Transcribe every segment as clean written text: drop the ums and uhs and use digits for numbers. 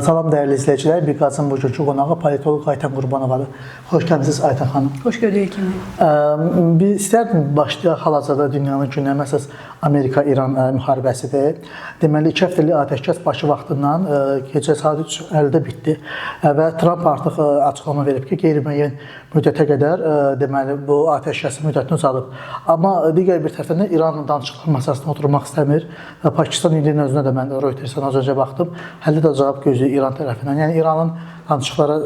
Salam dəyərli izləyicilər, Bir Qazın bugünkü qonağı politoloq Aytən Qurbanovadır. Xoş gəlmisiniz, Aytən xanım. Xoş gördük, Ekin. Biz istərdim başlayaq hal-hazırda dünyanın gündəmi əsas Amerika-İran müharibəsidir. Deməli, 2 həftəlik atəşkəs başı vaxtından gecə saat 3:50-də bitdi və Tramp artıq açıqlama verib ki, qeyri-müəyyən müddətə qədər deməli bu atəşkəsin müddətini uzadıb. Amma digər bir tərəfdən də İranla danışıqlar masasına oturmaq istəmir və Pakistan lidərinin özünə də mən Reuters-dən az öncə baxdım. Hələ də cavab gözləyir İran tərəfindən. Yəni İranın danışıqlara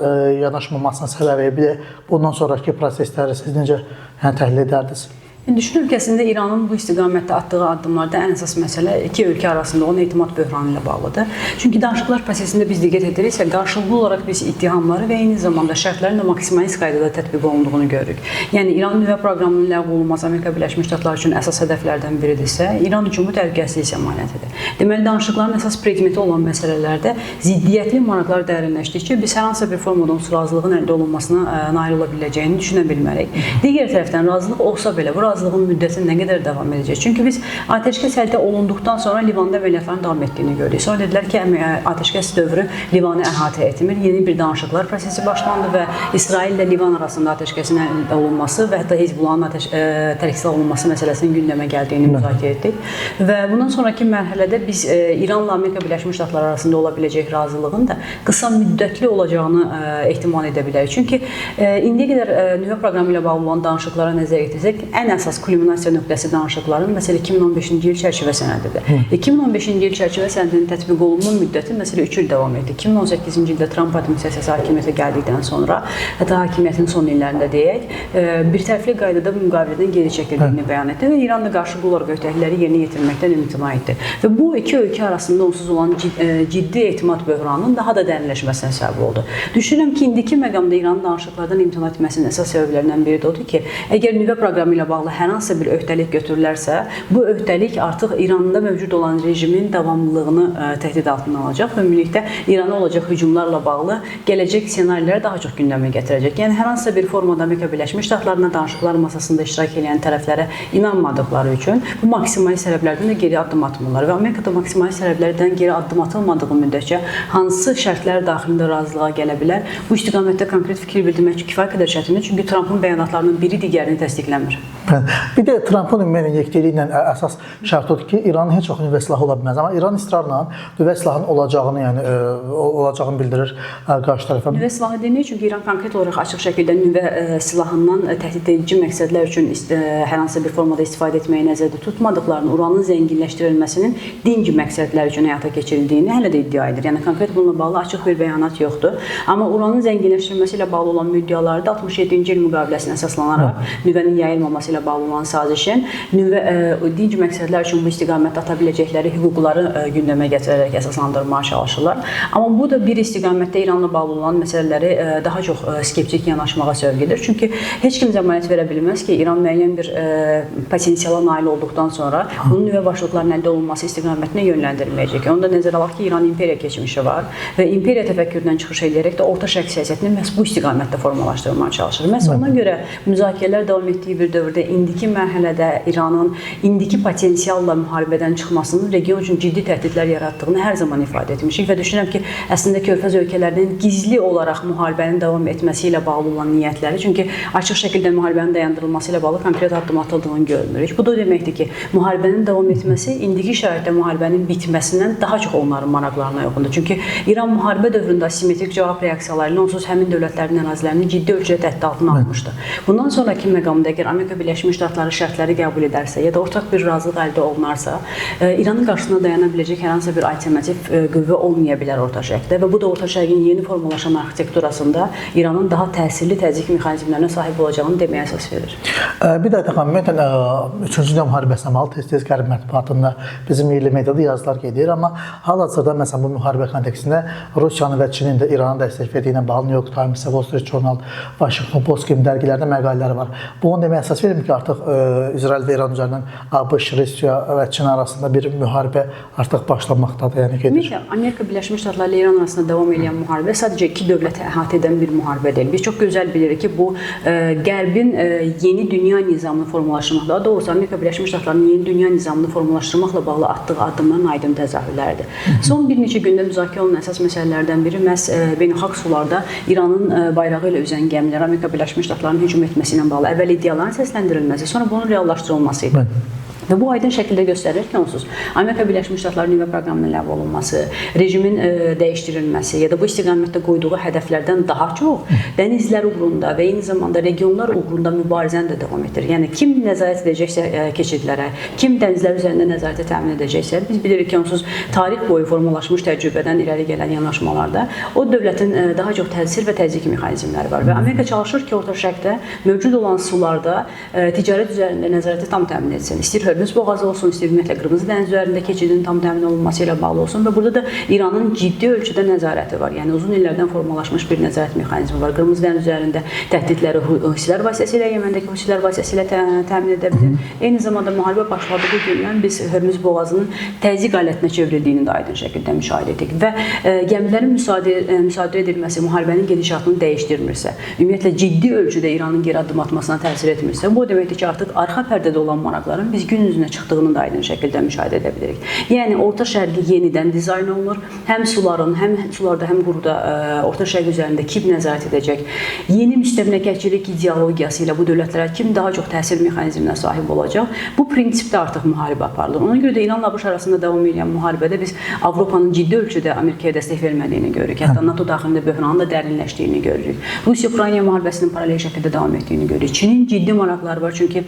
yanaşmamasının səbəbi, bir də bundan sonrakı prosesləri siz necə yəni təhlil edərdiniz? Düşün ölkəsində İranın bu istiqamətdə atdığı addımlarda ən əsas məsələ iki ölkə arasında olan etimad böhranı ilə bağlıdır. Çünki danışıqlar prosesində biz diqqət ediriksə, qarşılıqlı olaraq biz ittihamları və eyni zamanda şərtlərin də maksimalist qaydada tətbiq olunduğunu görürük. Yəni İran nüvə proqramının ləğv olunması Amerika Birləşmiş Ştatları üçün əsas hədəflərdən biridirsə, İran üçün bu təhlükəsizlik zəmanətidir. Deməli, danışıqların əsas predmeti olan məsələlərdə ziddiyyətli maraqlar dərinləşdikcə biz hər hansısa bir formada onsuz razılığın əldə olunmasına nail ola biləcəyini düşünə bilmərik. Digər tərəfdən razılıq olsa belə bu razılığın müddəti nə qədər davam edəcək? Çünki biz atəşkəs əldə olunduqdan sonra Livanda əməliyyatların davam etdiyini gördük. Sonra dedilər ki, atəşkəs dövrü Livanı əhatə etmir. Yeni bir danışıqlar prosesi başlandı və İsrail ilə Livan arasında atəşkəsin əldə olunması və hətta Hizbullahın tərksilah olunması məsələsinin gündəmə gəldiyini müzakirə etdik. Və bundan sonraki mərhələdə biz İranla Amerika Birləşmiş Ştatları arasında ola biləcək razılığın da qısa müddətli olacağını ehtimal edə bilərik. Çünki indiyə qədər nüvə proqramı ilə bağlı olan danışıqlara nəzər yetirsək, ən əsas kulminasiya nöqtəsi danışıqların məsələ 2015-ci il çərçivə sənədidir. 2015-ci il çərçivə sənədinin tətbiq olunma müddəti məsələ 3 il davam etdi. 2018-ci ildə Tramp administrasiyası hakimiyyətə gəldikdən sonra, hətta hakimiyyətin son illərində deyək, birtərəfli qaydada bu müqavilədən geri çəkildiyini bəyan etdi və İranla qarşılıqlı olaraq öhdəlikləri yerinə yetirməkdən imtina etdi. Və bu iki ölkə arasında onsuz olan ciddi etimad böhranının daha da dərinləşməsinə səbəb oldu. Düşünürəm ki, indiki məqamda İranın danışıqlardan imtina etməsinin əsas səbəblərindən biri də odur ki, əgər nüvə proqramı ilə bağlı hər hansısa bir öhdəlik götürülərsə, bu öhdəlik artıq İranda mövcud olan rejimin davamlılığını təhdid altına alacaq və ümumilikdə İrana olacaq hücumlarla bağlı gələcək ssenariləri daha çox gündəmə gətirəcək. Yəni hər hansısa bir formada Amerika Birləşmiş Ştatlarına danışıqlar masasında iştirak edən tərəflərə inanmadıqları üçün bu maksimalist səbəblərdən də geri addım atmırlar və Amerikada maksimalist səbəblərdən geri addım atılmadığı müddətcə hansı şərtlər daxilində razılığa gələ bilər? Bu istiqamətdə konkret fikir bildirmək kifayət qədər çətindir, çünki Trampın bəyanatlarının biri digərini təsdiqləmir. Bir də Trampın ümumiyyətlə yektiliyi ilə əsas şərt odur ki, İranın heç vaxt nüvə silahı ola bilməz. Amma İran israrla nüvə silahının olacağını, yəni olacağını bildirir qarşı tərəfə. Nüvə silahı demir, çünki İran konkret olaraq açıq şəkildə nüvə silahından təhdid edici məqsədlər üçün hər hansısa bir formada istifadə etməyi nəzərdə tutmadıqlarını, uranın zənginləşdirilməsinin dinc məqsədlər üçün həyata keçirildiyini hələ də iddia edir. Yəni konkret bununla bağlı açıq bir bəyanat yoxdur. Amma uranın zənginləşdirilməsi ilə bağlı olan müddəalarda 67-ci il müqaviləsinə əsaslanaraq nüvənin yayılmaması ilə bağlı olan sazişin nüvə dinc məqsədlər üçün bu istiqamətdə ata biləcəkləri hüquqları gündəmə gətirərək əsaslandırmağa çalışırlar. Amma bu da bir istiqamətdə İranla bağlı olan məsələləri daha çox skeptik yanaşmağa sövq edir. Çünki heç kim zəmanət verə bilməz ki, İran müəyyən bir potensiala nail olduqdan sonra bunun nüvə başlıqlarının əldə olunması istiqamətinə yönləndirməyəcək. Onu da nəzərə alaq ki, İran imperiya keçmişi var və imperiya təfəkküründən çıxış edərək də Orta Şərq siyasətini məhz bu istiqamətdə formalaşdırmağa çalışır. Məhz ona görə müzakirələr davam etdiyi bir dövrdə indiki mərhələdə İranın indiki potensialla müharibədən çıxmasının region üçün ciddi təhdidlər yaratdığını hər zaman ifadə etmişik və düşünürəm ki, əslində Körfəz ölkələrinin gizli olaraq müharibənin davam etməsi ilə bağlı olan niyyətləri, çünki açıq şəkildə müharibənin dayandırılması ilə bağlı konkret addım atıldığını görmürük. Bu da o deməkdir ki, müharibənin davam etməsi indiki şəraitdə müharibənin bitməsindən daha çox onların maraqlarına uyğundur. Çünki İran müharibə dövründə asimetrik cavab reaksiyaları ilə onsuz həmin dövlətlərin ərazilərini ciddi ölçüdə təhdid altına almışdı. Bundan sonraki məqamda əgər Amerika Birləşmiş Ştatları şərtləri qəbul edərsə ya da ortaq bir razılıq əldə olunarsa, İranın qarşısında dayana biləcək hər hansısa bir alternativ qüvvə olmaya bilər Orta Şərqdə və bu da Orta Şərqin yeni formalaşan arxitekturasında İranın daha təsirli təzyiq mexanizmlərinə sahib olacağını deməyə əsas verir. Bir də ümumiyyətlə 3-cü Dünya müharibəsinə bağlı tez-tez qərb mətbuatında, bizim yerli mediada yazılar gedir, amma hal-hazırda məsələn bu müharibə kontekstində Rusiyanın və Çinin də İrana dəstək verdiyi ilə bağlı New York Times, Wall Street Journal, Washington Post kimi dərgilərdə məqalələr var. Bu onu deməyə əsas verir ki, artıq İsrail və İran üzərindən ABŞ, Rusiya və Çin arasında bir müharibə artıq başlamaqdadır, yəni gedir. Ümumiyyətlə, Amerika Birləşmiş Ştatları ilə İran arasında davam edən müharibə sadəcə iki dövləti əhatə edən bir müharibə deyil. Biz çox gözəl bilirik ki, bu Qərbin yeni dünya nizamını formalaşdırmaq, daha doğrusu Amerika Birləşmiş Ştatlarının yeni dünya nizamını formalaşdırmaqla bağlı atdığı addımların aydın təzahürləridir. Son bir neçə gündə müzakirə olunan əsas məsələlərdən biri məhz beynəlxalq sularda İranın bayrağı ilə üzən gəmilərə Amerika Birləşmiş Ştatlarının hücum etməsi ilə bağlı əvvəl iddiaların səsləndirilməsi, sonra bunun reallaşdırılması idi. Və bu aydın şəkildə göstərir ki, onsuz Amerika Birləşmiş Ştatları nüvə proqramının ləğv olunması, rejimin dəyişdirilməsi ya da bu istiqamətdə qoyduğu hədəflərdən daha çox dənizlər uğrunda və eyni zamanda regionlar uğrunda mübarizəni də davam etdirir. Yəni kim nəzarət edəcəksə keçidlərə, kim dənizlər üzərində nəzarəti təmin edəcəksə, biz bilirik ki, onsuz tarix boyu formalaşmış təcrübədən irəli gələn yanaşmalarda o dövlətin daha çox təsir və təzyiq mexanizmləri var və Amerika çalışır ki, Orta Şərqdə mövcud olan sularda ticarət üzərində nəzarəti tam təmin etsin. İstəyir Hörmüz boğazı olsun, istəyir ümumiyyətlə Qırmızı dəniz üzərində keçidin tam təmin olunması ilə bağlı olsun və burada da İranın ciddi ölçüdə nəzarəti var. Yəni uzun illərdən formalaşmış bir nəzarət mexanizmi var. Qırmızı dəniz üzərində təhdidləri Husilər vasitəsilə, Yəməndəki Husilər vasitəsilə təmin edə bilir. Eyni zamanda müharibə başladığı gündən biz Hörmüz boğazının təzyiq alətinə çevrildiyini də aydın şəkildə müşahidə etdik və gəmilərin müsadirə edilməsi müharibənin gedişatını dəyişdirmirsə, ümumiyyətlə ciddi ölçüdə İranın geri addım atmasına təsir etmirsə, bu o deməkdir ki, artıq arxa pərdədə olan maraqların biz gün üzünə çıxdığını da aydın şəkildə müşahidə edə bilirik. Yəni Orta Şərqi yenidən dizayn olunur. Həm suların, həm sularda, həm quruda Orta Şərq üzərində kim nəzarət edəcək? Yeni müstəmləkəçilik ideologiyası ilə bu dövlətlərə kim daha çox təsir mexanizminə sahib olacaq? Bu prinsipdə artıq müharibə aparılır. Ona görə də İranla ABŞ arasında davam edən müharibədə biz Avropanın ciddi ölçüdə Amerikaya dəstək vermədiyini görürük. Hətta NATO daxilində böhranın da dərinləşdiyini görürük. Rusiya-Ukrayna müharibəsinin paralel şəkildə davam etdiyini görürük. Çinin ciddi maraqları var, çünki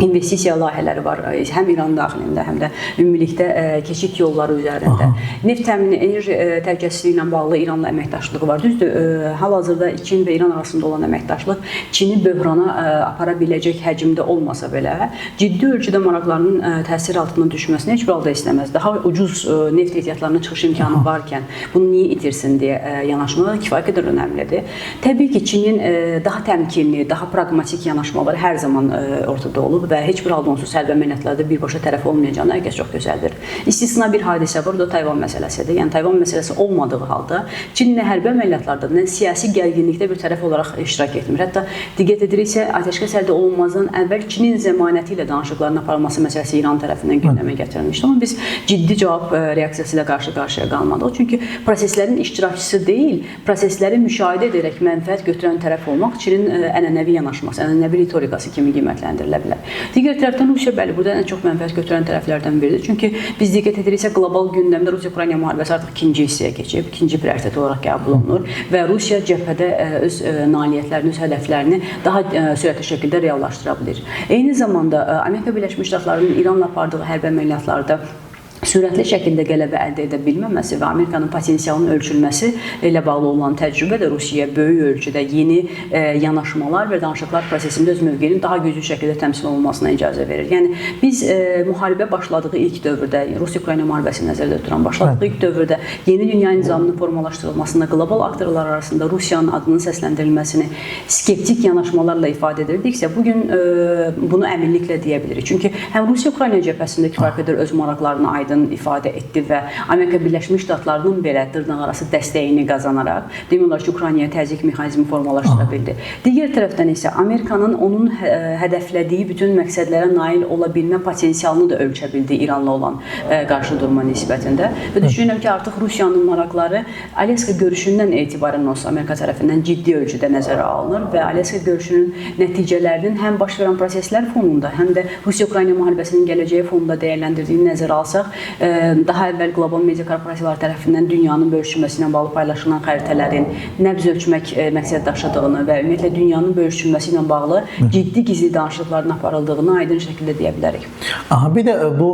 investisiya layihələri var həm İran daxilində, həm də ümumilikdə keçid yolları üzərində. Neft təmini, enerji təhlükəsizliyi ilə bağlı İranla əməkdaşlığı var. Düzdür, hal-hazırda Çin və İran arasında olan əməkdaşlıq Çini böhrana apara biləcək həcmdə olmasa belə, ciddi ölçüdə maraqlarının təsir altına düşməsini heç bir halda istəməz. Daha ucuz neft ehtiyatlarına çıxış imkanı varkən bunu niyə itirsin deyə yanaşma kifayət qədər önəmlidir. Təbii ki, Çinin daha təmkinli, daha praqmatik yanaşmaları hər zaman ortada olub və heç bir halda onsuz hərbi əməliyyatlarda birbaşa tərəf olmayacağını hər kəs çox gözəldir. İstisna bir hadisə var, o da Tayvan məsələsidir. Yəni Tayvan məsələsi olmadığı halda Çin nə hərbi əməliyyatlarda, nə siyasi gərginlikdə bir tərəf olaraq iştirak etmir. Hətta diqqət ediriksə, atəşkəs əldə olunmazdan əvvəl Çinin zəmanəti ilə danışıqların aparılması məsələsi İran tərəfindən gündəmə gətirilmişdi. Amma biz ciddi cavab reaksiyası ilə qarşı-qarşıya qalmadıq. Çünki proseslərin iştirakçısı deyil, prosesləri müşahidə edərək mənfəət götürən tərəf olmaq Çinin ənənəvi yanaşması, ənənəvi ritorikası kimi qiymətləndirilə bilər. Digər tərəfdən Rusiya, bəli, burada ən çox mənfəət götürən tərəflərdən biridir. Çünki biz diqqət ediriksə, qlobal gündəmdə Rusiya-Ukrayna müharibəsi artıq ikinci hissəyə keçib, ikinci prioritet olaraq qəbul olunur və Rusiya cəbhədə öz nailiyyətlərini, öz hədəflərini daha sürətli şəkildə reallaşdıra bilir. Eyni zamanda Amerika Birləşmiş Ştatlarının İranla apardığı hərbi əməliyyatlarda sürətli şəkildə qələbə əldə edə bilməməsi və Amerikanın potensialının ölçülməsi ilə bağlı olan təcrübə də Rusiyaya böyük ölçüdə yeni yanaşmalar və danışıqlar prosesində öz mövqeyinin daha güclü şəkildə təmsil olunmasına icazə verir. Yəni biz müharibə başladığı ilk dövrdə, Rusiya-Ukrayna müharibəsini nəzərdə tuturam, başladığı ilk dövrdə yeni dünya nizamının formalaşdırılmasında qlobal aktorlar arasında Rusiyanın adının səsləndirilməsini skeptik yanaşmalarla ifadə edirdiksə, bugün bunu əminliklə deyə bilirik. Çünki həm Rusiya-Ukrayna cəbhəsində kifayət qədər öz maraqlarını aydın ifadə etdi və Amerika Birləşmiş Ştatlarının belə dırnaqarası dəstəyini qazanaraq demək olar ki, Ukraynaya təzyiq mexanizmi formalaşdıra bildi. Digər tərəfdən isə Amerikanın onun hədəflədiyi bütün məqsədlərə nail ola bilmə potensialını da ölçə bildi İranla olan qarşı durma nisbətində. Və düşünürəm ki, artıq Rusiyanın maraqları Alyaska görüşündən etibarən olsa Amerika tərəfindən ciddi ölçüdə nəzərə alınır və Alyaska görüşünün nəticələrinin həm baş verən proseslər fonunda, həm də Rusiya-Ukrayna müharibəsinin gələcəyi fonunda dəyərləndirdiyini nəzərə alsaq, daha əvvəl qlobal media korporasiyaları tərəfindən dünyanın bölüşülməsi ilə bağlı paylaşılan xəritələrin nəbz ölçmək məqsəd daşıdığını və ümumiyyətlə dünyanın bölüşülməsi ilə bağlı ciddi gizli danışıqların aparıldığını aydın şəkildə deyə bilərik. Aha, bir də bu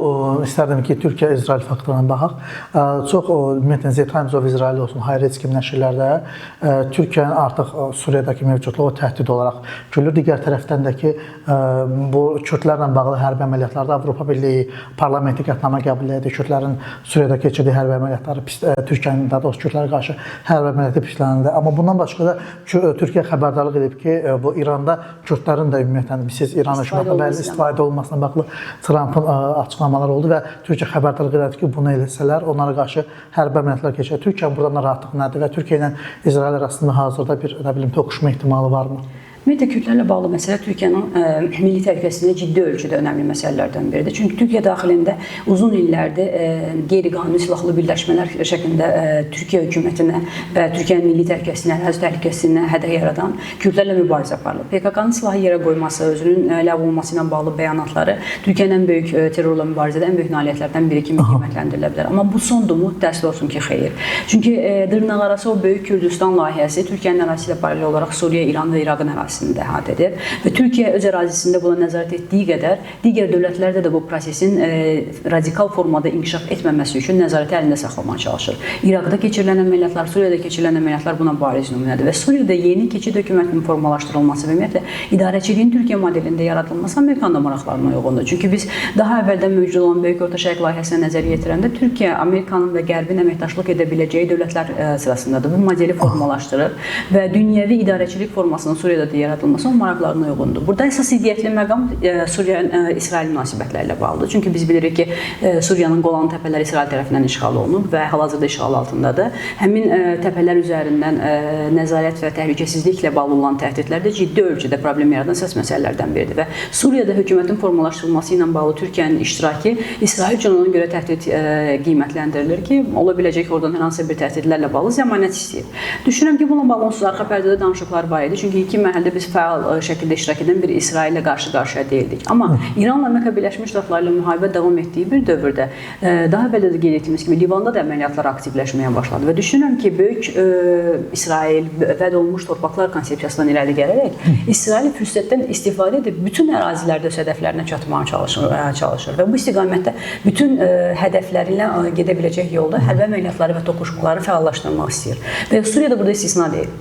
istərdim ki, Türkiyə-İsrail faktoruna baxaq. Çox ümumiyyətlə The Times of Israel olsun, Haaretz kimi nəşrlərdə Türkiyənin artıq Suriyadakı mövcudluğu təhdid olaraq görülür. Digər tərəfdən də ki, bu Kürdlərlə bağlı hərbi əməliyyatlarda Avropa Birliyi parlamenti qətnamə qəbul etdi. idi. Kürdlərin Suriyada keçirdiyi hərbi əməliyyatları pis, Türkiyənin, daha doğrusu Kürdlərə qarşı hərbi əməliyyatı pislənildi. Amma bundan başqa da Türkiyə xəbərdarlıq edib ki, bu İranda Kürdlərin də ümumiyyətlə siz İran hökumətinə bəli istifadə olunmasına bağlı Trampın açıqlamaları oldu və Türkiyə xəbərdarlıq elədi ki, bunu eləsələr onlara qarşı hərbi əməliyyatlar keçirər. Türkiyənin burada narahatlıq nədir və Türkiyə ilə İsrail arasında hazırda bir nə bilim toqquşma ehtimalı varmı? Ümumiyyətlə Kürdlərlə bağlı məsələ Türkiyənin milli təhlükəsizliyinə ciddi ölçüdə önəmli məsələlərdən biridir. Çünki Türkiyə daxilində uzun illərdir qeyri-qanuni silahlı birləşmələr şəklində Türkiyə hökumətinə və Türkiyənin milli təhlükəsizliyinə, ərazi təhlükəsizliyinə hədəf yaradan Kürdlərlə mübarizə aparılır. PKK-nın silahı yerə qoyması, özünün ləğv olunması ilə bağlı bəyanatları Türkiyənin ən böyük terrorla mübarizədə ən böyük nailiyyətlərdən biri kimi qiymətləndirilə bilər. Amma bu sondurmu? Təəssüf olsun ki, xeyr. Çünki dırnaqarası o böyük Kürdistan layihəsi Türkiyənin ərazisi ilə paralel olaraq Suriya, İran və İraqın ərazisində əhatə edir və Türkiyə öz ərazisində buna nəzarət etdiyi qədər digər dövlətlərdə də bu prosesin radikal formada inkişaf etməməsi üçün nəzarəti əlində saxlamağa çalışır. İraqda keçirilən əməliyyatlar, Suriyada keçirilən əməliyyatlar buna bariz nümunədir və Suriyada yeni keçid hökumətinin formalaşdırılması və ümumiyyətlə idarəçiliyin Türkiyə modelində yaradılması Amerikanın da maraqlarına uyğundur. Çünki biz daha əvvəldən mövcud olan Böyük Orta Şərq layihəsinə nəzər yetirəndə Türkiyə, Amerikanın və Qərbin əməkdaşlıq edə biləcəyi dövlətlər sırasındadır. Bu modeli formalaşdırır və dünyəvi idarəçilik formasının Suriyada da yaradılması onun maraqlarına uyğundur. Burada əsas ziddiyyətli məqam Suriya-İsrail münasibətləri ilə bağlıdır. Çünki biz bilirik ki, Suriyanın Qolan təpələri İsrail tərəfindən işğal olunub və hal-hazırda işğal altındadır. Həmin təpələr üzərindən nəzarət və təhlükəsizliklə bağlı olan təhdidlər də ciddi ölçüdə problem yaradan əsas məsələlərdən biridir və Suriyada hökumətin formalaşdırılması ilə bağlı Türkiyənin iştirakı İsrail üçün ona görə təhdid qiymətləndirilir ki, ola biləcək oradan hər hansısa bir təhdidlərlə bağlı zəmanət istəyir. Düşünürəm ki, bununla bağlı onsuz arxa pərdədə danışıqlar var idi. Çünki ilkin mərhələdə biz fəal şəkildə iştirak edən bir İsraillə qarşı-qarşıya deyildik. Amma İranla Amerika Birləşmiş Ştatları ilə müharibə davam etdiyi bir dövrdə daha əvvəl də qeyd etdiyimiz kimi Livanda da əməliyyatlar aktivləşməyə başladı və düşünürəm ki, böyük İsrail vəd olunmuş torpaqlar konsepsiyasından irəli gələrək İsrail fürsətdən istifadə edib bütün ərazilərdə öz hədəflərinə çatmağa çalışır və bu istiqamətdə bütün hədəfləri ilə gedə biləcək yolda hərbi əməliyyatları və toqquşmaları fəallaşdırmaq istəyir. Və Suriya da burada istisna deyil.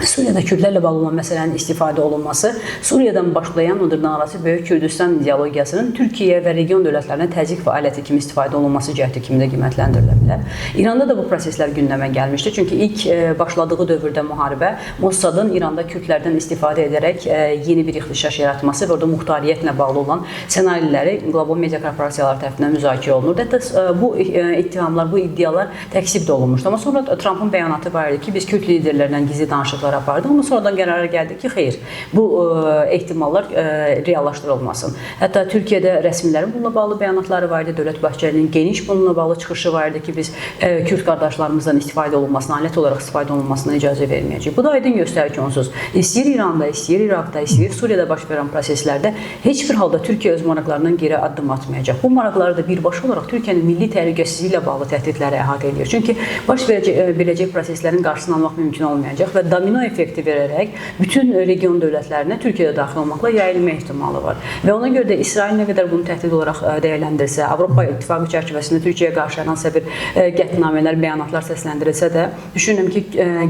Suriyada Kürdlərlə bağlı olan məsələnin istifadə olunması Suriyadan başlayan o dırnaqarası Böyük Kürdistan ideologiyasının Türkiyə və region dövlətlərinə təzyiq fəaliyyəti kimi istifadə olunması cəhdi kimi də qiymətləndirilə bilər. İranda da bu proseslər gündəmə gəlmişdi. Çünki ilk başladığı dövrdə müharibə Mossadın İranda Kürdlərdən istifadə edərək yeni bir ixtişaş yaratması və orada muxtariyyətlə bağlı olan ssenariləri qlobal media korporasiyaları tərəfindən müzakirə olunurdu. Hətta bu ittihamlar, bu iddialar təkzib də olunmuşdu. Amma sonra Trampın bəyanatı var idi ki, biz Kürd liderlərindən gizli danışıqlar apardı. Amma sonradan qərara gəldi ki, xeyr, bu ehtimallar reallaşdırılmasın. Hətta Türkiyədə rəsmilərin bununla bağlı bəyanatları var idi. Dövlət Bahçəlinin geniş bununla bağlı çıxışı var idi ki, biz Kürd qardaşlarımızdan istifadə olunmasına, alət olaraq istifadə olunmasına icazə verməyəcəyik. Bu da aydın göstərir ki, onsuz istəyir İranda, istəyir İraqda, istəyir Suriyada baş verən proseslərdə heç bir halda Türkiyə öz maraqlarından geri addım atmayacaq. Bu maraqları da birbaşa olaraq Türkiyənin milli təhlükəsizliyi ilə bağlı təhdidləri əhatə edir. Çünki baş verəcək proseslərin qarşısını almaq mümkün olmayacaq və domino effekti verərək bütün region dövlətlərinə Türkiyədə daxil olmaqla yayılma ehtimalı var. Və ona görə də İsrail nə qədər bunu təhdid olaraq dəyərləndirsə, Avropa İttifaqı çərçivəsində Türkiyəyə qarşı hər hansısa bir qətnamələr, bəyanatlar səsləndirilsə də, düşünürəm ki,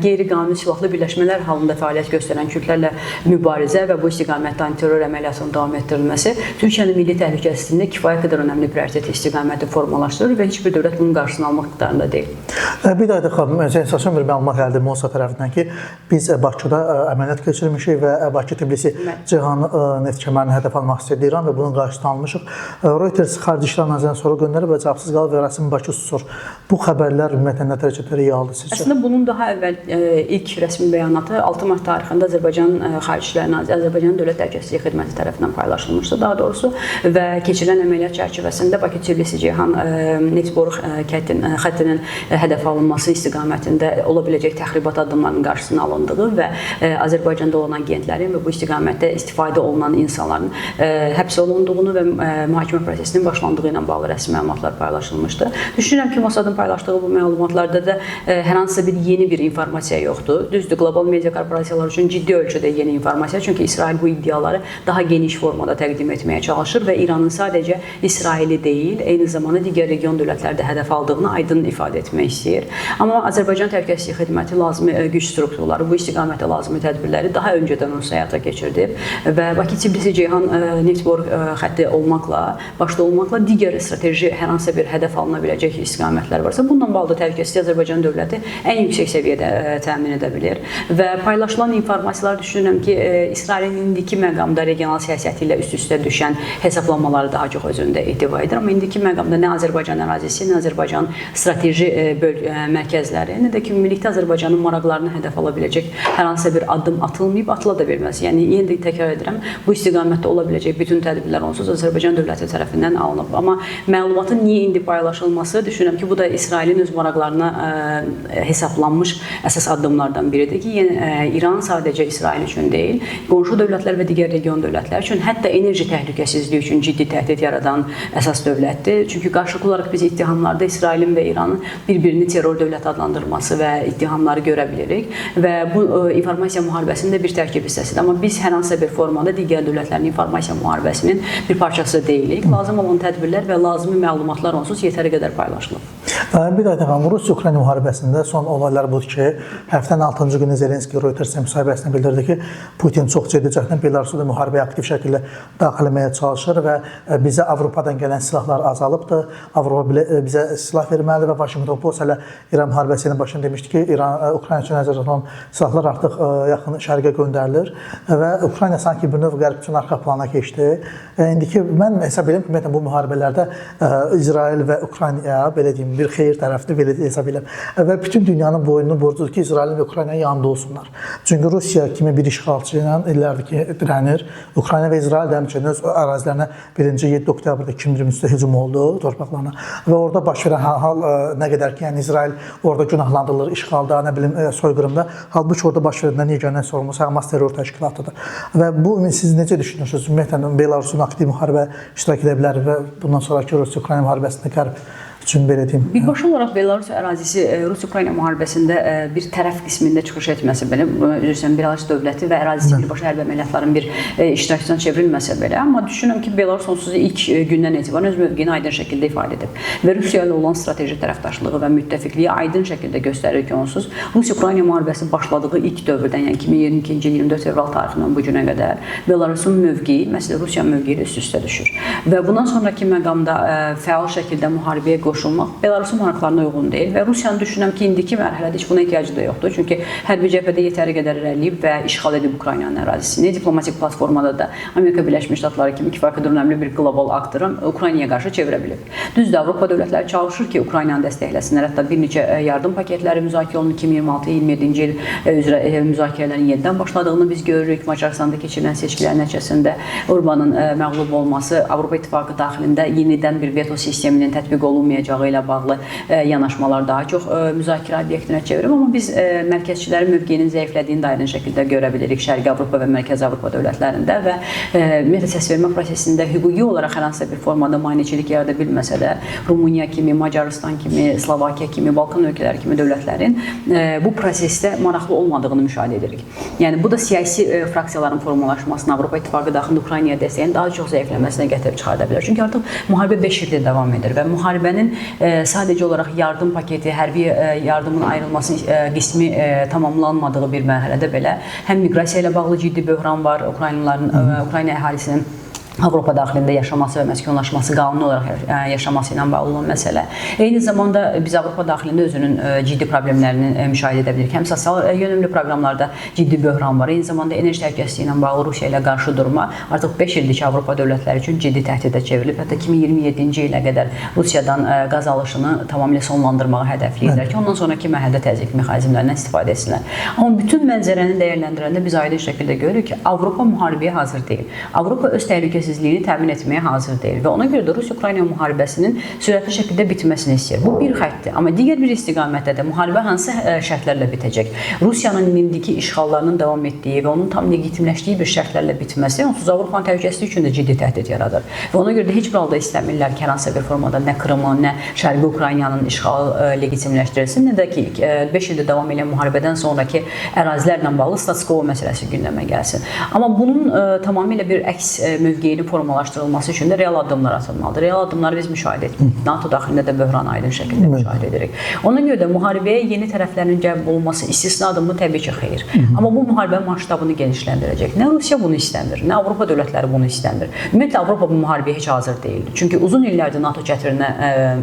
qeyri-qanuni silahlı birləşmələr halında fəaliyyət göstərən Kürdlərlə mübarizə və bu istiqamətdə antiterror əməliyyatının davam etdirilməsi Türkiyənin milli təhlükəsizliyində kifayət qədər önəmli prioritet istiqaməti formalaşdırır və heç bir dövlət bunun qarşısını almaq iqtidarında deyil. Bir daha da xanım, sensasiyon bir məlumat gəldi Mossad tərəfindən ki, biz Bakıda əməliyyat keçirmişik və Bakı-Tbilisi-Ceyhan neft kəmərini hədəf almaq istəyir İran və bunun qarşısını almışıq. Reuters Xarici İşlər Nazirinə soru göndərib və cavabsız qalıb və rəsmi Bakı susur. Bu xəbərlər ümumiyyətlə nə dərəcədə realdır sizcə? Əslində bunun daha əvvəl ilk rəsmi bəyanatı 6 mart tarixində Azərbaycan Xarici İşlər Naziri, Azərbaycan Dövlət Təhlükəsizlik Xidməti tərəfindən paylaşılmışdı daha doğrusu və keçirilən əməliyyat çərçivəsində Bakı-Tbilisi-Ceyhan neft boru xəttinin hədəf alınması istiqamətində ola biləcək təxribat addımlarının qarşısının alındığı və Azərbaycanda olan agentlərin və bu istiqamətdə istifadə olunan insanların həbs olunduğunu və mühakimə prosesinin başlandığı ilə bağlı rəsmi məlumatlar paylaşılmışdı. Düşünürəm ki, Mossadın paylaşdığı bu məlumatlarda da hər hansısa bir yeni bir informasiya yoxdur. Düzdür, qlobal media korporasiyaları üçün ciddi ölçüdə yeni informasiya, çünki İsrail bu iddiaları daha geniş formada təqdim etməyə çalışır və İranın sadəcə İsraili deyil, eyni zamanda digər region dövlətləri də hədəf aldığını aydın ifadə etmək istəyir. Amma Azərbaycan Təhlükəsizlik Xidməti lazımi güc strukturları bu bu istiqamətdə lazımi tədbirləri daha öncədən onsuz həyata keçirdib və Bakı-Tbilisi-Ceyhan neft boru xətti olmaqla, başda olmaqla digər strateji hər hansısa bir hədəf alına biləcək istiqamətlər varsa, bununla bağlı təhlükəsizlik Azərbaycan dövləti ən yüksək səviyyədə təmin edə bilir. Və paylaşılan informasiyalar düşünürəm ki, İsrailin indiki məqamda regional siyasəti ilə üst-üstə düşən hesablamaları daha çox özündə ehtiva edir. Amma indiki məqamda nə Azərbaycan ərazisi, nə Azərbaycan strateji mərkəzləri, nə də ki, ümumilikdə Azərbaycanın maraqlarını hədəf ala biləcək hər hansısa bir addım atılmayıb, atıla da bilməz. Yəni yenə də təkrar edirəm, bu istiqamətdə ola biləcək bütün tədbirlər onsuz Azərbaycan dövləti tərəfindən alınıb. Amma məlumatın niyə indi paylaşılması, düşünürəm ki, bu da İsrailin öz maraqlarına hesablanmış əsas addımlardan biridir ki, yəni İran sadəcə İsrail üçün deyil, qonşu dövlətlər və digər region dövlətlər üçün, hətta enerji təhlükəsizliyi üçün ciddi təhdid yaradan əsas dövlətdir. Çünki qarşılıqlı olaraq biz ittihamlarda İsrailin və İranın bir-birini terror dövləti adlandırması və ittihamları görə bilirik və bu informasiya müharibəsinin də bir tərkib hissəsidir. Amma biz hər hansısa bir formada digər dövlətlərin informasiya müharibəsinin bir parçası deyilik. Lazım olan tədbirlər və lazımi məlumatlar onsuz yetəri qədər paylaşılıb. Bir daha təxmin, Rusiya-Ukrayna müharibəsində son olaylar budur ki, həftənin 6-cı günü Zelenski Reuters-ə müsahibəsində bildirdi ki, Putin çox ciddi cəhdlə Belarusda müharibəyə aktiv şəkildə daxil etməyə çalışır və bizə Avropadan gələn silahlar azalıbdır. Avropa bizə silah verməlidir və Washington Post hələ İran müharibəsinin başında demişdi ki, İran Ukrayna üçün nəzərdə tutulan silahlar artıq yaxın şərqə göndərilir və Ukrayna sanki bir növ qərb üçün arxa plana keçdi. İndiki mən hesab edirəm ki, ümumiyyətlə bu müharibələrdə İsrail və Ukrayna belə deyim, bir xeyir tərəfdir, belə hesab edirəm. Və bütün dünyanın boynunun borcudur ki, İsrailin və Ukraynanın yanında olsunlar. Çünki Rusiya kimi bir işğalçı ilə illərdir ki, dirənir. Ukrayna və İsrail də həmçinin öz ərazilərinə 1-ci 7 oktyabrda 2023-də hücum oldu torpaqlarına və orada baş verən hal nə qədər ki, yəni İsrail orada günahlandırılır işğalda, nə bilim soyqırımda. Halbuki orada baş verəndən yeganə sorumlusu Həmas terror təşkilatıdır. Və bu siz necə düşünürsünüz? Ümumiyyətlə Belarusun aktiv müharibə iştirak edə bilər və bundan sonrakı Rusiya-Ukrayna müharibəsində Qərb üçün belə deyim. Birbaşa olaraq Belarus ərazisi Rusiya-Ukrayna müharibəsində bir tərəf qismində çıxış etməsə belə, üzr istəyirəm, Belarus dövləti və ərazisi birbaşa hərbi əməliyyatların bir iştirakçısına çevrilməsə belə, amma düşünürəm ki, Belarus onsuz ilk gündən etibarən öz mövqeyini aydın şəkildə ifadə edib və Rusiya ilə olan strateji tərəfdaşlığı və müttəfiqliyi aydın şəkildə göstərir ki, onsuz Rusiya-Ukrayna müharibəsi başladığı ilk dövrdən, yəni 2022-ci il 24 fevral tarixindən bu günə qədər Belarusun mövqeyi, məsələn, Rusiya mövqeyi ilə üst-üstə düşür. Və bundan sonrakı məqamda fəal şəkildə müharibəyə qoşulmaq Belarusun maraqlarına uyğun deyil və Rusiyanın düşünürəm ki, indiki mərhələdə heç buna ehtiyacı da yoxdur. Çünki hərbi cəbhədə yetəri qədər irəliləyib və işğal edib Ukraynanın ərazisini. Diplomatik platformada da Amerika Birləşmiş Ştatları kimi kifayət qədər önəmli bir qlobal aktoru Ukraynaya qarşı çevirə bilib. Düzdür, Avropa dövlətləri çalışır ki, Ukraynanı dəstəkləsinlər. Hətta bir neçə yardım paketləri müzakirə olunur. 2026-27-ci il üzrə müzakirələrin yenidən başladığını biz görürük. Macaristanda keçirilən seçkilər nəticəsində Orbanın məğlub olması Avropa İttifaqı daxilində yenidən bir veto sisteminin tətbiq olunmayacağı ilə bağlı yanaşmalar daha çox müzakirə obyektinə çevirib, amma biz mərkəzçilərin mövqeyinin zəiflədiyini də aydın şəkildə görə bilirik Şərqi Avropa və Mərkəzi Avropa dövlətlərində və ümumiyyətlə səsvermə prosesində hüquqi olaraq hər hansısa bir formada maneçilik yarada bilməsə də Rumıniya kimi, Macarıstan kimi, Slovakiya kimi, Balkan ölkələri kimi dövlətlərin bu prosesdə maraqlı olmadığını müşahidə edirik. Yəni bu da siyasi fraksiyaların formalaşmasına, Avropa İttifaqı daxilində Ukraynaya dəstəyin daha çox zəifləməsinə gətirib çıxarda bilər. Çünki artıq müharibə 5 ildir davam edir və müharibənin sadəcə olaraq yardım paketi, hərbi yardımın ayrılması qismi tamamlanmadığı bir mərhələdə belə həm miqrasiya ilə bağlı ciddi böhran var, Ukraynalıların, Ukrayna əhalisinin Avropa daxilində yaşaması və məskunlaşması, qanuni olaraq yaşaması ilə bağlı olan məsələ. Eyni zamanda biz Avropa daxilində özünün ciddi problemlərini müşahidə edə bilirik. Həm sosial yönümlü proqramlarda ciddi böhran var. Eyni zamanda enerji təhlükəsizliyi ilə bağlı Rusiya ilə qarşı durma artıq 5 ildir ki, Avropa dövlətləri üçün ciddi təhdidə çevrilib. Hətta 2027-ci ilə qədər Rusiyadan qaz alışını tamamilə sonlandırmağı hədəfləyirlər ki, ondan sonraki mərhələdə təzyiq mexanizmlərindən istifadə etsinlər. Amma bütün mənzərəni dəyərləndirəndə biz aydın şəkildə görürük ki, Avropa müharibəyə hazır deyil. Avropa öz təhlükəsizliyini təmin etməyə hazır deyil və ona görə də Rusiya-Ukrayna müharibəsinin sürətli şəkildə bitməsini istəyir. Bu bir xəttdir, amma digər bir istiqamətdə də müharibə hansı şərtlərlə bitəcək? Rusiyanın indiki işğallarının davam etdiyi və onun tam legitimləşdiyi bir şərtlərlə bitməsi onsuz Avropanın təhlükəsizliyi üçün də ciddi təhdid yaradır. Və ona görə də heç bir halda istəmirlər ki, hər hansısa bir formada nə Krımın, nə Şərqi Ukraynanın işğalı legitimləşdirilsin, nə də ki 5 ildir davam edən müharibədən sonraki ərazilərlə bağlı status quo məsələsi gündəmə gəlsin. Amma bunun tamamilə bir əks mövqeyi gündəliyinin formalaşdırılması üçün də real addımlar atılmalıdır. Real addımları biz müşahidə etmirik. NATO daxilində də böhranı aydın şəkildə müşahidə edirik. Ona görə də müharibəyə yeni tərəflərin cəlb olunması istisnadırmı? Təbii ki, xeyr. Amma bu müharibə masştabını genişləndirəcək. Nə Rusiya bunu istəmir, nə Avropa dövlətləri bunu istəmir. Ümumiyyətlə Avropa bu müharibəyə heç hazır deyil. Çünki uzun illərdir NATO çətirinə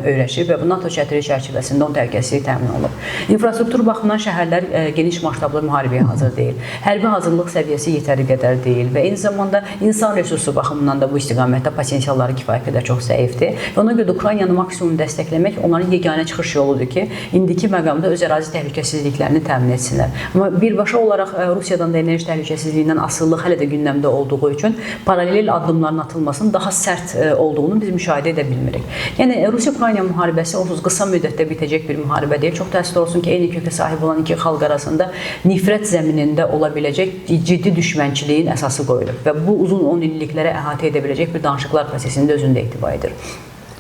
öyrəşib və bu NATO çətiri çərçivəsində onun təhlükəsizliyi təmin olunub. İnfrastruktur baxımından şəhərlər geniş masştablı müharibəyə hazır deyil. Hərbi hazırlıq səviyyəsi yetəri qədər deyil və eyni zamanda insan resursu baxımından da bu istiqamətdə potensialları kifayət qədər çox zəifdir. Və ona görə də Ukraynanı maksimum dəstəkləmək onların yeganə çıxış yoludur ki, indiki məqamda öz ərazi təhlükəsizliklərini təmin etsinlər. Amma birbaşa olaraq Rusiyadan da enerji təhlükəsizliyindən asılılıq hələ də gündəmdə olduğu üçün paralel addımların atılmasının daha sərt olduğunu biz müşahidə edə bilmirik. Yəni Rusiya-Ukrayna müharibəsi onsuz qısa müddətdə bitəcək bir müharibə deyil. Çox təəssüf olsun ki, eyni kökə sahib olan iki xalq arasında nifrət zəminində ola biləcək ciddi düşmənçiliyin əsası qoyulub və bu uzun 10 illiklərə əhatə edə biləcək bir danışıqlar prosesində özündə ehtiva edir.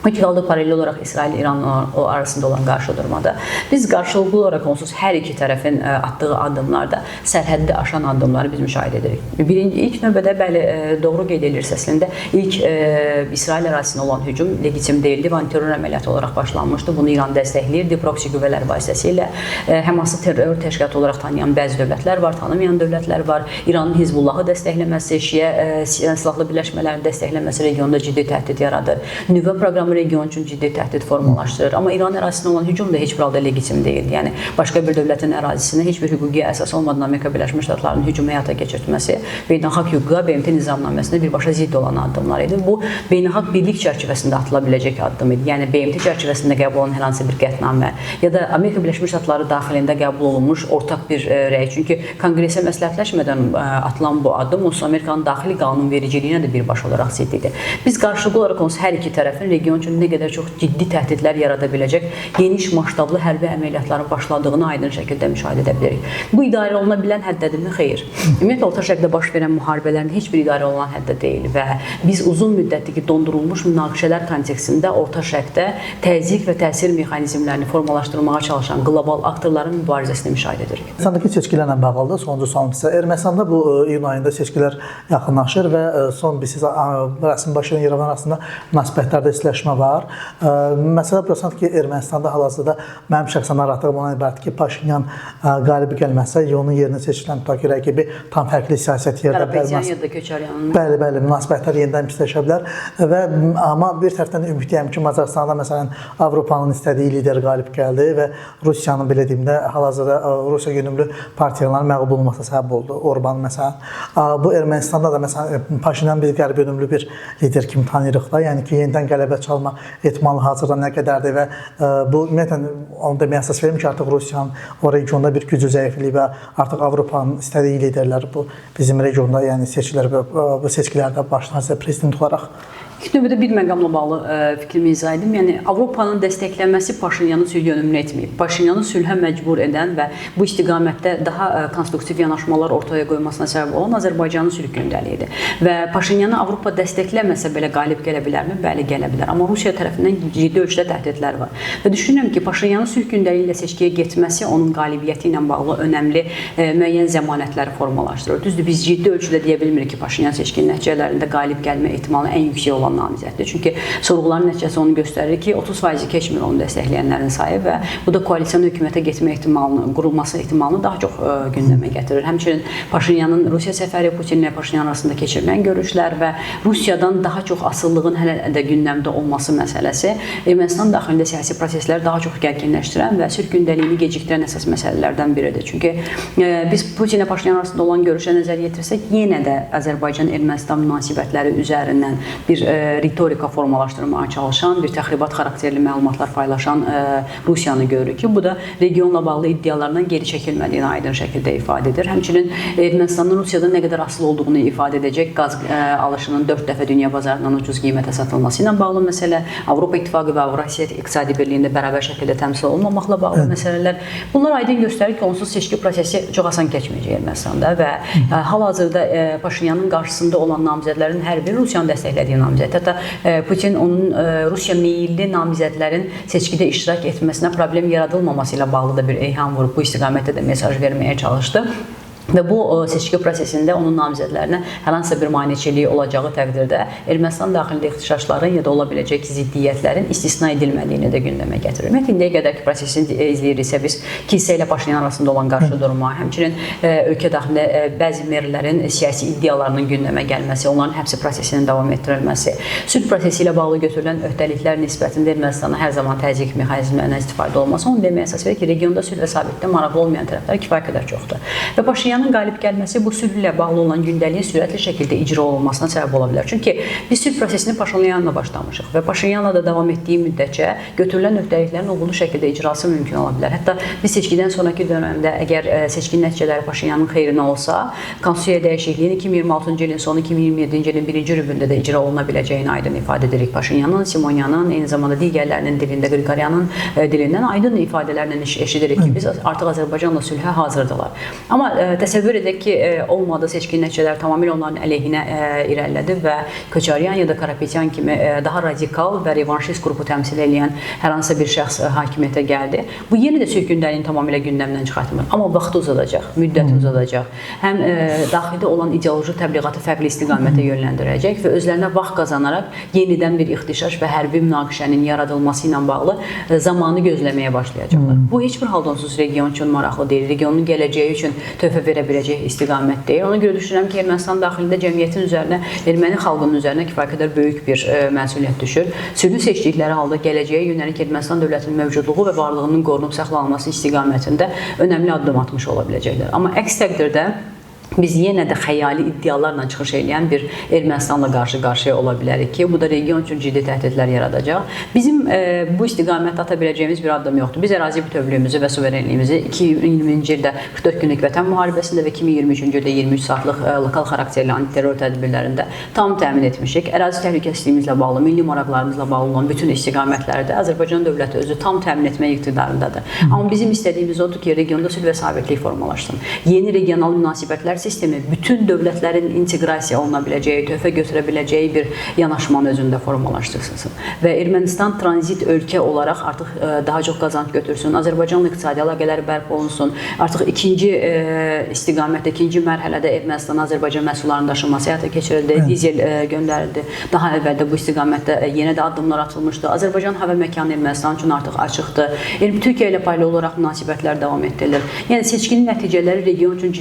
O ki qaldı paralel olaraq İsrail-İran arasında olan qarşıdurmada. Biz qarşılıqlı olaraq onsuz hər iki tərəfin atdığı addımlarda sərhəddi aşan addımları biz müşahidə edirik. Birinci, ilk növbədə bəli doğru qeyd edirsə əslində ilk İsrail ərazisinə olan hücum legitim deyildi və antiterror əməliyyatı olaraq başlanmışdı. Bunu İran dəstəkləyirdi proksi qüvvələr vasitəsilə. Həması terror təşkilatı olaraq tanıyan bəzi dövlətlər var, tanımayan dövlətlər var. İranın Hizbullahı dəstəkləməsi, Şiə silahlı birləşmələrin dəstəkləməsi regionda ciddi təhdid yaradır. Nüvə proqramı region üçün ciddi təhdid formalaşdırır. Amma İran ərazisinə olan hücum da heç bir halda legitim deyil. Yəni başqa bir dövlətin ərazisinə heç bir hüquqi əsas olmadan Amerika Birləşmiş Ştatlarının hücumu həyata keçirtməsi beynəlxalq hüquqa, BMT nizamnaməsinə birbaşa zidd olan addımlar idi. Bu beynəlxalq birlik çərçivəsində atıla biləcək addım idi. Yəni BMT çərçivəsində qəbul olunan hər hansı bir qətnamə ya da Amerika Birləşmiş Ştatları daxilində qəbul olunmuş ortaq bir rəy. Çünki Konqresə məsləhətləşmədən atılan bu addım onsuz Amerikanın daxili qanunvericiliyinə də birbaşa olaraq zidd idi. Biz qarşılıqlı olaraq onsuz hər iki tərəfin region üçün nə qədər çox ciddi təhdidlər yarada biləcək geniş masştablı hərbi əməliyyatların başladığını aydın şəkildə müşahidə edə bilirik. Bu idarə oluna bilən həddədirmi? Xeyr. Ümumiyyətlə Orta Şərqdə baş verən müharibələrin heç bir idarə olunan həddə deyil və biz uzun müddətli ki, dondurulmuş münaqişələr kontekstində Orta Şərqdə təzyiq və təsir mexanizmlərini formalaşdırmağa çalışan qlobal aktorların mübarizəsini müşahidə edirik. Ermənistandakı seçkilərlə bağlıdır sonuncu sualım sizə. Ermənistanda bu iyun ayında seçkilər yaxınlaşır və son bir sizə rəsmi Bakı ilə İrəvan arasında münasibətlərdə istiləşmə var. Məsələ burasındadır ki, Ermənistanda hal-hazırda mənim şəxsən narahatlığım ona ibarətdir ki, Paşinyan qalib gəlməsə, onun yerinə seçilən tutaq ki, rəqibi tam fərqli siyasət yerdə bilər. Ya da Köçəryanın. Bəli, bəli, münasibətlər yenidən pisləşə bilər və amma bir tərəfdən də ümidliyəm ki, Macaristanda məsələn Avropanın istədiyi lider qalib gəldi və Rusiyanın belə deyim də hal-hazırda Rusiya yönümlü partiyaların məğlub olmasına səbəb oldu. Orban məsələn. Bu Ermənistanda da məsələn Paşinyan bir qərb yönümlü bir lider kimi tanıyırıq da, yəni ki, yenidən qələbə çalma ehtimalı hazırda nə qədərdir və bu ümumiyyətlə onu deməyə əsas verim ki, artıq Rusiyanın o regionda bir gücü zəifliyi və artıq Avropanın istədiyi liderlər bu bizim regionda, yəni seçkilər bu seçkilərdə başlanırsa prezident olaraq. İlk növbədə bir məqamla bağlı fikrimi izah edim. Yəni Avropanın dəstəklənməsi Paşinyanı sülh yönümlü etməyib. Paşinyanı sülhə məcbur edən və bu istiqamətdə daha konstruktiv yanaşmalar ortaya qoymasına səbəb olan Azərbaycanın sülh gündəliyi idi. Və Paşinyanı Avropa dəstəkləməsə belə qalib gələ bilərmi? Bəli, gələ bilər. Amma Rusiya tərəfindən ciddi ölçüdə təhdidlər var. Və düşünürəm ki, Paşinyanın sülh gündəliyi ilə seçkiyə getməsi onun qalibiyyəti ilə bağlı önəmli müəyyən zəmanətləri formalaşdırır. Düzdür, biz ciddi ölçüdə deyə bilmirik ki, Paşinyan seçkinin nəticələrində qalib gəlmə ehtimalı ən yüksək olan namizəddir. Çünki sorğuların nəticəsi onu göstərir ki, 30% keçmir onu dəstəkləyənlərin sayı və bu da koalisiyon hökumətə getmə ehtimalını, qurulması ehtimalını daha çox gündəmə gətirir. Həmçinin Paşinyanın Rusiya səfəri, Putinlə Paşinyan arasında keçirilən görüşlər və Rusiyadan daha çox asılılığın hələ də gündəmdə olması məsələsi Ermənistan daxilində siyasi prosesləri daha çox gərginləşdirən və sülh gündəliyini gecikdirən əsas məsələlərdən biridir. Çünki biz Putinlə Paşinyan arasında olan görüşə nəzər yetirsək, yenə də Azərbaycan-Ermənistan münasibətləri üzərindən bir ritorika formalaşdırmağa çalışan, bir təxribat xarakterli məlumatlar paylaşan Rusiyanı görürük ki, bu da regionla bağlı iddialarından geri çəkilmədiyini aydın şəkildə ifadə edir. Həmçinin Ermənistanın Rusiyadan nə qədər asılı olduğunu ifadə edəcək qaz alışının 4 dəfə dünya bazarından ucuz qiymətə satılması ilə bağlı məsələ, Avropa İttifaqı və Avrasiya İqtisadi Birliyində bərabər şəkildə təmsil olunmamaqla bağlı məsələlər. Bunlar aydın göstərir ki, onsuz seçki prosesi çox asan keçməyəcək Ermənistanda və hal-hazırda Paşinyanın qarşısında olan namizədlərin hər biri Rusiyanın dəstəklədiyi namizəd. Hətta Putin onun Rusiya meyilli namizədlərin seçkidə iştirak etməsinə problem yaradılmaması ilə bağlı da bir eyham vurub bu istiqamətdə də mesaj verməyə çalışdı. Və bu seçki prosesində onun namizədlərinə hər hansısa bir maneçiliyi olacağı təqdirdə Ermənistan daxilində ixtişaşların ya da ola biləcək ziddiyyətlərin istisna edilmədiyini də gündəmə gətirir. Ümumiyyətlə, indiyə qədərki prosesini izləyiriksə biz kilsə ilə Paşinyan arasında olan qarşıdurma, həmçinin ölkə daxilində bəzi merlərin siyasi iddialarının gündəmə gəlməsi, onların həbsi prosesinin davam etdirilməsi, sülh prosesi ilə bağlı götürülən öhdəliklər nisbətində Ermənistana hər zaman təzyiq mexanizmlərindən istifadə olunması, onu deməyə əsas verir ki, regionda sülh və sabitlikdə maraqlı olmayan tərəflər kifayət qədər çoxdur. Və Paşinyanın qalib gəlməsi bu sülh ilə bağlı olan gündəliyin sürətli şəkildə icra olunmasına səbəb ola bilər. Çünki biz sülh prosesini Paşinyanla başlamışıq və Paşinyanla da davam etdiyi müddətcə götürülən öhdəliklərin uğurlu şəkildə icrası mümkün ola bilər. Hətta biz seçkidən sonraki dövrdə əgər seçkin nəticələri Paşinyanın xeyrinə olsa, konstitusiya dəyişikliyinin 2026-cı ilin sonu 2027-ci ilin birinci rübündə də icra oluna biləcəyini aydın ifadə edirik. Paşinyanın, Simonyanın, eyni zamanda digərlərinin dilində, Qriqoryanın dilindən aydın ifadələrlə eşidirik ki, biz artıq Azərbaycanla sülhə hazırdılar. Amma təsəvvür edək ki, olmadı, seçkin nəticələri tamamilə onların əleyhinə irəlilədi və Köçaryan ya da Karapetyan kimi daha radikal və revanşist qrupu təmsil edən hər hansısa bir şəxs hakimiyyətə gəldi. Bu yenə də sülh gündəliyini tamamilə gündəmdən çıxartmır. Amma vaxtı uzadacaq, müddəti uzadacaq. Həm daxildə olan ideoloji təbliğatı fərqli istiqamətə yönləndirəcək və özlərinə vaxt qazanaraq yenidən bir ixtişaş və hərbi münaqişənin yaradılması ilə bağlı zamanı gözləməyə başlayacaqlar. Bu heç bir halda onsuz region üçün maraqlı deyil. Regionun gələcəyi üçün töhfə verə biləcək istiqamət deyil. Ona görə düşünürəm ki, Ermənistan daxilində cəmiyyətin üzərinə, erməni xalqının üzərinə kifayət qədər böyük bir məsuliyyət düşür. Sülhü seçdikləri halda gələcəyə yönəlik Ermənistan dövlətinin mövcudluğu və varlığının qorunub saxlanılması istiqamətində önəmli addım atmış ola biləcəklər. Amma əks təqdirdə biz yenə də xəyali iddialarla çıxış eləyən bir Ermənistanla qarşı-qarşıya ola bilərik ki, bu da region üçün ciddi təhdidlər yaradacaq. Bizim bu istiqamətdə ata biləcəyimiz bir addım yoxdur. Biz ərazi bütövlüyümüzü və suverenliyimizi 2020-ci ildə 44 günlük vətən müharibəsində və 2023-cü ildə 23 saatlıq lokal xarakterli antiterror tədbirlərində tam təmin etmişik. Ərazi təhlükəsizliyimizlə bağlı, milli maraqlarımızla bağlı olan bütün istiqamətlərdə Azərbaycan dövləti özü tam təmin etmək iqtidarındadır. Amma bizim istədiyimiz odur ki, regionda sülh və sabitlik formalaşsın. Yeni regional münasibətlər sistemi bütün dövlətlərin inteqrasiya oluna biləcəyi, töhfə götürə biləcəyi bir yanaşmanı özündə formalaşdırsın. Və Ermənistan tranzit ölkə olaraq artıq daha çox qazanc götürsün, Azərbaycanla iqtisadi əlaqələr bərpa olunsun. Artıq ikinci istiqamətdə, ikinci mərhələdə Ermənistana Azərbaycan məhsullarının daşınması həyata keçirildi, dizel göndərildi. Daha əvvəldə bu istiqamətdə yenə də addımlar atılmışdı. Azərbaycan hava məkanı Ermənistan üçün artıq açıqdır. Türkiyə ilə paylı olaraq münasibətlər davam etdirilir. Yəni seçkinin nəticələri region üçün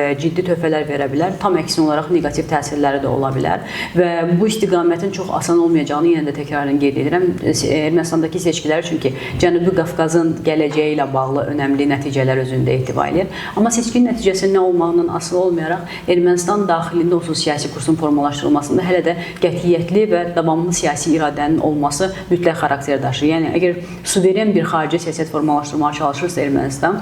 ciddi töhfələr verə bilər, tam əksinə olaraq neqativ təsirləri də ola bilər və bu istiqamətin çox asan olmayacağını yenə də təkrarən qeyd edirəm. Ermənistandakı seçkilər çünki Cənubi Qafqazın gələcəyi ilə bağlı önəmli nəticələr özündə ehtiva edir. Amma seçkinin nəticəsinin nə olmağından asılı olmayaraq Ermənistan daxilində olsun siyasi kursun formalaşdırılmasında hələ də qətiyyətli və davamlı siyasi iradənin olması mütləq xarakter daşıyır. Yəni əgər suveren bir xarici siyasət formalaşdırmağa çalışırsa Ermənistan,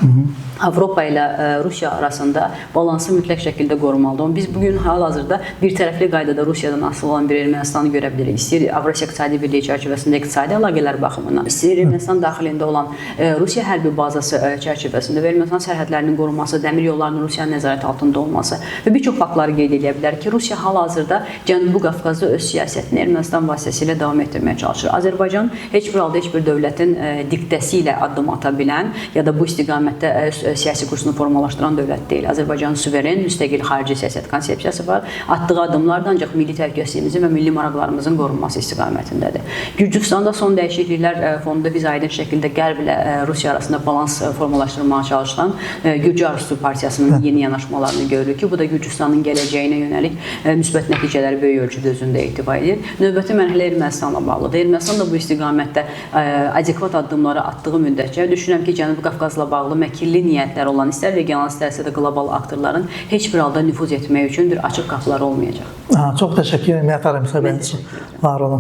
Avropa ilə Rusiya arasında balansı mütləq şəkildə qorumalıdır. Biz bugün hal-hazırda bir tərəfli qaydada Rusiyadan asılı olan bir Ermənistanı görə bilirik. İstəyir Avrasiya İqtisadi Birliyi çərçivəsində iqtisadi əlaqələr baxımından, istəyir Ermənistan daxilində olan Rusiya hərbi bazası çərçivəsində və Ermənistan sərhədlərinin qorunması, dəmir yollarının Rusiyanın nəzarəti altında olması və bir çox faktları qeyd edə bilərik ki, Rusiya hal-hazırda Cənubi Qafqazda öz siyasətini Ermənistan vasitəsilə davam etdirməyə çalışır. Azərbaycan heç bir halda heç bir dövlətin diktəsi ilə addım ata bilən ya da bu istiqamətdə siyasi kursunu formalaşdıran dövlət deyil. Azərbaycanın suveren, müstəqil xarici siyasət konsepsiyası var. Atdığı addımlar da ancaq milli təhlükəsizliyimizin və milli maraqlarımızın qorunması istiqamətindədir. Gürcüstanda son dəyişikliklər fonunda biz aydın şəkildə Qərb ilə Rusiya arasında balans formalaşdırmağa çalışan Gürcü Arzusu Partiyasının yeni yanaşmalarını görürük ki, bu da Gürcüstanın gələcəyinə yönəlik müsbət nəticələri böyük ölçüdə özündə ehtiva edir. Növbəti mərhələ Ermənistanla bağlıdır. Ermənistan da bu istiqamətdə adekvat addımları atdığı müddətcə düşünürəm ki, Cənubi Qafqazla bağlı məkirli niyyətlər olan istər regional, istərsə də qlobal aktorların heç bir halda nüfuz etmək üçün bir açıq qapıları olmayacaq. Çox təşəkkür edirəm, Miyyətər müsahibəniz üçün. Var olun.